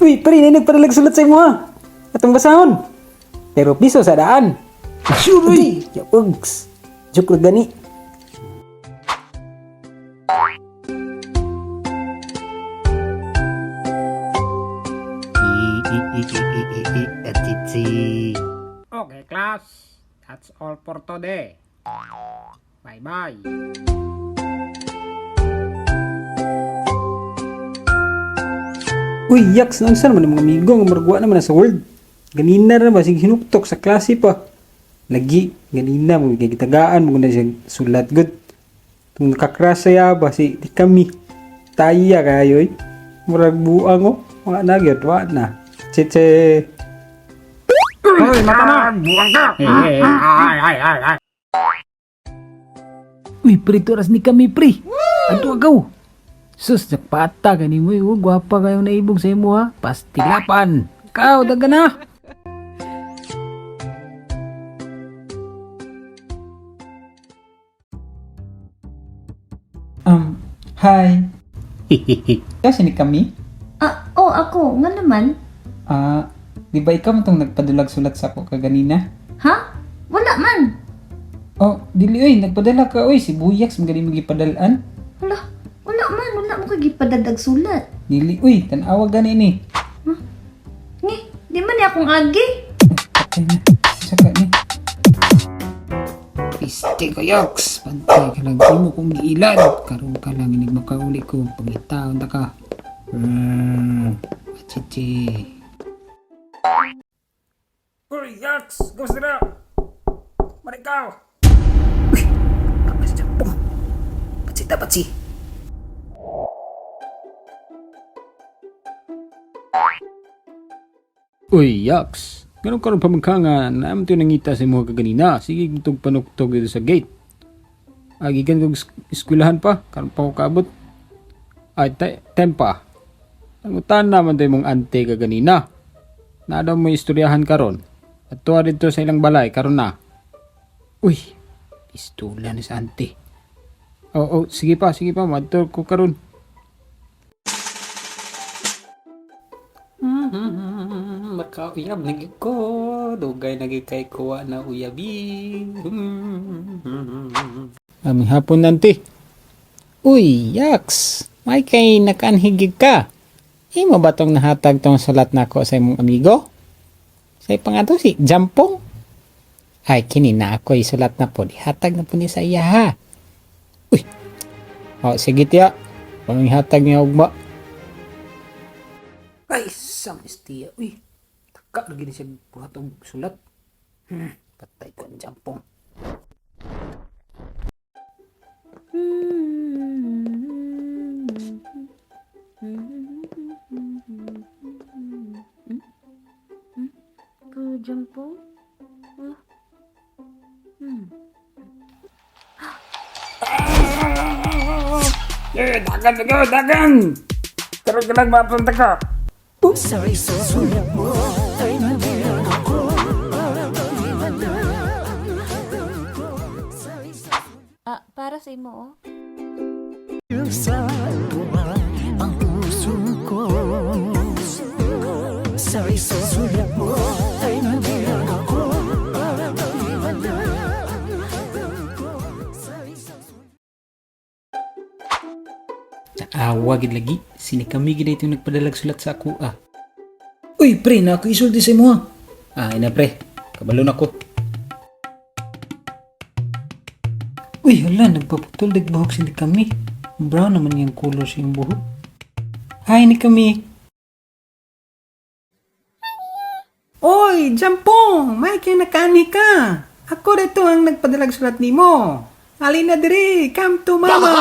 Uy, pre, na nagpadalag sulat sa imo ha. Atong basahon. Pero piso sa daan. Sure, uy. Yapugs. Joke ra gani. Okay, class. That's all for today. Bye-bye. Uy, yaks, naunsa naman ang mga amigo nga maragwa naman na sa world. Ganina ra ba sige hinuktok sa klase pa. Lagi ganina mo kay gitagaan mo na siya sulat gud. Tung nakakrasa ya ba si di kami. Taya kayo eh. Murag buang oh. Wa na gyud, wa na. Cheche. Hoy, mata na! Buang ka! Eh, ay, ay, ay, ay. Uy, pre, turas ni kami, pre. Ato agaw. Sus, nagpata ka ni mo. Oh, gwapa kayo naibog sa imo, ha. Pastilapan. Ikaw, daga na. Hi. Ikaw ni kami? Ah, oh, ako. Nga naman. Ah, di ba ikaw man tong nagpadulag sulat sa ako kaganina? Ha? Wala man. Oh, dili oy, nagpadala ka oy si Buyaks magaling magipadalan. Wala. Wala man. Wala mo kay gipadag sulat. Dili oy, tan-awa gani ni. Ngi, di man ni akong agi. Patay na. Isa ka ni. Piste ko, Yoks! Pantay ka lang. Di mo kong giilad. Karoon ka lang. Inig makauli ko. Pangitaon ta ka. Achichi. Uy, Yaks! Gusto na! Marikaw! Uy! Ang sa jampong. Patsi ta, patsi. Uy, Yaks! Ganun karon pa man ka nga, naam to nangita sa imo kaganina. Sige, itong panuktog dito sa gate. Agikan kog eskwelahan pa, karon pa ko kaabot. Ay, tempa. Nangutan naman to imong ante kaganina. Na daw mo istoryahan karon. At tuwa dito sa ilang balay, karon na. Uy, pistola ni sa ante. Oo, oh, sige pa, madto ko karon. Makauyab na gyud ko. Dugay na gyud kay kuha na uyabi. Aming hapon nanti. Uy, yaks. May kay nakaanhigig ka. Imo ba tong nahatag tong sulat nako sa imong amigo? Sa ipangato si Jampong. Ay, kini na ako isulat na po. Ihatag na po ni sa iya ha. Uy. O, sige tiya. Pang ihatag niya ugma. Ay, sa tiya. Uy, taka lagi ni siya buhat og sulat. Patay ko ang jampong. Ikaw, Jampo? Ah. Eh, dagan, dagan, dagan! Karoon ka lang mapunta ka. Ah, para sa imo, oh. Naawa gid lagi. Sini kami gid ito nagpadalag sulat sa ako ah. Uy, pre, na ako isulti sa imo ah. Ah, ina pre. Kabalo na ko. Uy, hala, nagpaputol dag buhok si kami. Brown naman yung color sa iyong buhok. Hi, ni kami. Oy, Jampong! May kinakani ka! Ako rito ang nagpadalag sulat nimo. Alina diri, come to mama!